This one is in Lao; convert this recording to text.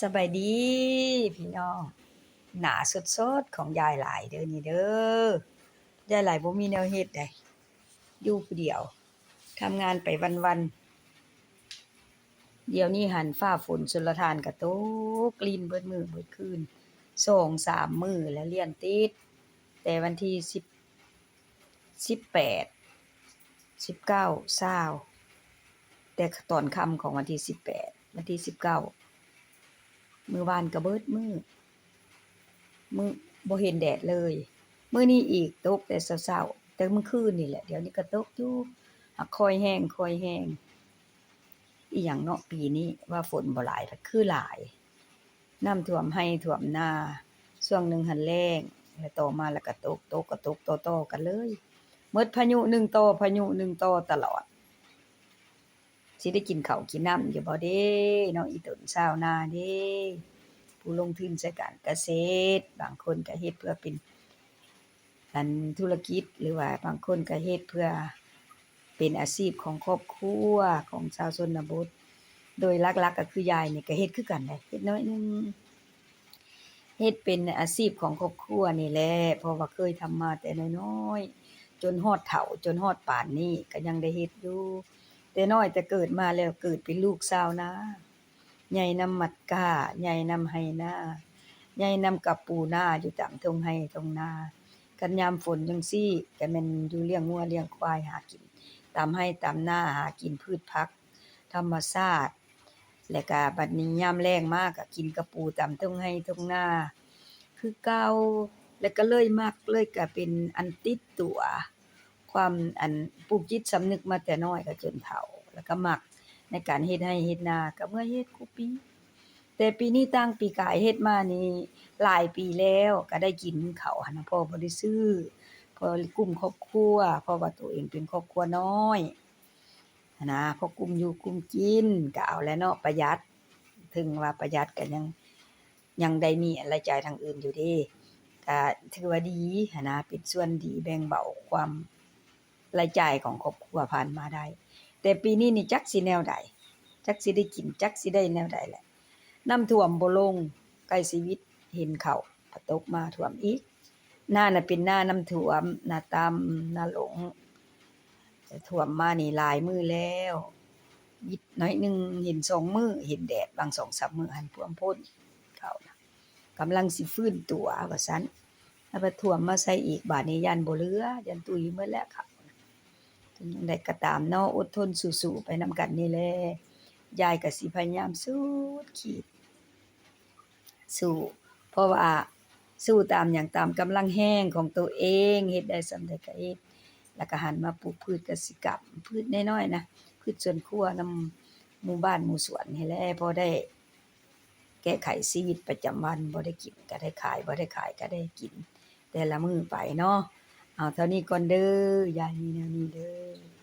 ສະບາຍດີພີ່ນ້ອງ, ໜ້າສົດໆຂອງຍາຍຫຼາຍເດີ້ນີ້ເດີ້. ຍາຍຫຼາຍບໍ່ມີແນວເຮັດໃດ, ຢູ່ຜູ້ດຽວ, ທຳງານໄປວັນໆ. ດຽວນີ້ຫັ້ນຟ້າຝົນຊົນລະທານກະຕົກລິນເບິດມື້ເບິດຄືນ ສອງສາມມື້ແລ້ວລຽນຕິດ, ແຕ່ວັນທີສິບ ສິບແປດ ສິບເກົ້າ ຊາວ ແຕ່ຕອນຄ່ຳຂອງວັນທີສິບແປດ ວັນທີສິບເກົ້າ ມື້ວານກະເບິດມື້ ມື້ ບໍ່ເຫັນແດດເລີຍ. ມື້ນີ້ອີກຕົກແຕ່ເຊົ້າໆ ແຕ່ມື້ຄືນນີ້ແຫຼະ, ດຽວນີ້ກະຕົກຢູ່ ຫາກຄ່ອຍແຮງ ຄ່ອຍແຮງ. ອີ່ຫຍັງເນາະ ປີນີ້ວ່າຝົນບໍ່ຫຼາຍ ພັດຄືຫຼາຍ. ນ້ຳຖ້ວມໄຮ່ຖ້ວມນາ, ຊ່ວງໜຶ່ງຫັ້ນແລ້ງ ແລະຕໍ່ມາລະກະຕົກ, ຕົກກະຕົກຕໍ່ໆກັນເລີຍ. ໝົດພາຍຸໜຶ່ງຕໍ່ພາຍຸໜຶ່ງຕໍ່ຕະຫຼອດ. ຊິໄດ້ກິນເຂົ້າກິນນ້ຳຢູ່ບໍ່ເດ້ເນາະ ອີ່ຕົນຊາວນາເດ້. ຜູ້ລົງທຶນໃສ່ການກະເສດ, ບາງຄົນກະເຮັດເພື່ອເປັນ ອັນທຸລະກິດ ຫຼືວ່າບາງຄົນກະເຮັດເພື່ອເປັນອາຊີບຂອງຄອບຄົວຂອງຊາວຊົນນະບົດ. ໂດຍຫຼັກໆກະຄືຍາຍນີ້ກະເຮັດຄືກັນແຫຼະ, ເຮັດໜ້ອຍໜຶ່ງ ເຮັດເປັນອາຊີບຂອງຄອບຄົວນີ້ແຫຼະ, ເພາະວ່າເຄີຍທຳມາແຕ່ນ້ອຍໆ ຈົນຮອດເຖົ້າ ຈົນຮອດປານນີ້ກະຍັງໄດ້ເຮັດຢູ່. ແຕ່ນ້ອຍແຕ່ເກີດມາແລ້ວ ເກີດເປັນລູກຊາວນາ. ໃຫຍ່ນຳມັດກ້າ ໃຫຍ່ນຳໄຮ່ນາ ໃຫຍ່ນຳກະປູນາຢູ່ຕາມທົ່ງໄຮ່ທົ່ງນາ. ຄັນຍາມຝົນຈັ່ງຊີ້ກະແມ່ນຢູ່ລ້ຽງງົວລ້ຽງຄວາຍ ຫາກິນຕາມໄຮ່ຕາມນາ ຫາກິນພືດຜັກທຳມະຊາດ. ແລະກະບັດນີ້ຍາມແລ້ງມາກະກິນກະປູຕາມທົ່ງໄຮ່ທົ່ງນາຄືເກົ່າ. ແລະກະເລີຍມັກ ເລີຍກະເປັນອັນຕິດຕົວ ຄວາມອັນ ປູກຈິດສຳນຶກມາແຕ່ນ້ອຍກະຈົນເຖົ້າ ແລ້ວກະມັກໃນການເຮັດໄຮ່ເຮັດນາ ກະເມືອເຮັດຄູ່ປີ. ແຕ່ປີນີ້ຕັ້ງປີກາຍເຮັດມານີ້ຫຼາຍປີແລ້ວ ກະໄດ້ກິນເຂົ້າຫັ້ນນະ ເພາະບໍ່ໄດ້ຊື້ ເພາະກຸ້ມຄອບຄົວ ເພາະວ່າໂຕເອງເປັນຄອບຄົວນ້ອຍຫັ້ນນະ ເພາະກຸ້ມຢູ່ກຸ້ມກິນ ກະເອົາແຫຼະເນາະ ປະຢັດ. ເຖິງວ່າປະຢັດກະຍັງ ຍັງໄດ້ມີລາຍຈ່າຍທາງອື່ນຢູ່ເດ້ ກະຖືວ່າດີຫັ້ນນະ ເປັນສ່ວນດີແບ່ງເບົາຄວາມລາຍຈ່າຍຂອງຄອບຄົວຜ່ານມາໄດ້. ແຕ່ປີນີ້ນີ້ຈັກຊິແນວໃດ ຈັກຊິໄດ້ກິນ ຈັກຊິໄດ້ແນວໃດແຫຼະ. ນ້ຳຖ້ວມບໍ່ລົງ ໃກ້ຊິວິດເຫັນເຂົ້າ ກະຕົກມາຖ້ວມອີກ. ນານະເປັນນານ້ຳຖ້ວມ ນາຕ່ຳ ນາຫຼົງ ຖ້ວມມານີ້ຫຼາຍມື້ແລ້ວ ວິດໜ້ອຍໜຶ່ງ ເຫັນສອງມື້ ເຫັນແດດບາງສອງສາມມື້ຫັ້ນ ຖ້ວມໂພນ ເຂົານະ ກຳລັງຊິຟື້ນຕົວວ່າຊັ້ນ. ຖ້າວ່າຖ້ວມມາໃສ່ອີກ ບາດນີ້ຢ້ານບໍ່ເຫຼືອ ຢ້ານຕຸ້ຍໝົດແລ້ວເຂົາ. ເຖິງຢ່າງໃດກະຕາມເນາະ ອົດທົນສູ້ໆໄປນຳກັນນີ້ແຫຼະ. ຍາຍກະຊິພະຍາຍາມສຸດຂີດ ສູ້ ເພາະວ່າສູ້ຕາມຫຍັງ ຕາມກຳລັງແຮງຂອງໂຕເອງ ເຮັດໄດ້ສ່ຳໃດກະເຮັດ ແລ້ວກະຫັນມາປູກພືດກະສິກຳ ພືດນ້ອຍໆນະ ພືດສວນຄົວນຳໝູ່ບ້ານໝູ່ສວນນີ້ແຫຼະ ພໍໄດ້ແກ້ໄຂຊີວິດປະຈຳວັນ ບໍ່ໄດ້ກິນກະໄດ້ຂາຍ ບໍ່ໄດ້ຂາຍກະໄດ້ກິນແຕ່ລະມື້ໄປເນາະ. ເອົາເທົ່ານີ້ກ່ອນເດີ້ ຍາຍມີແນວນີ້ເດີ້.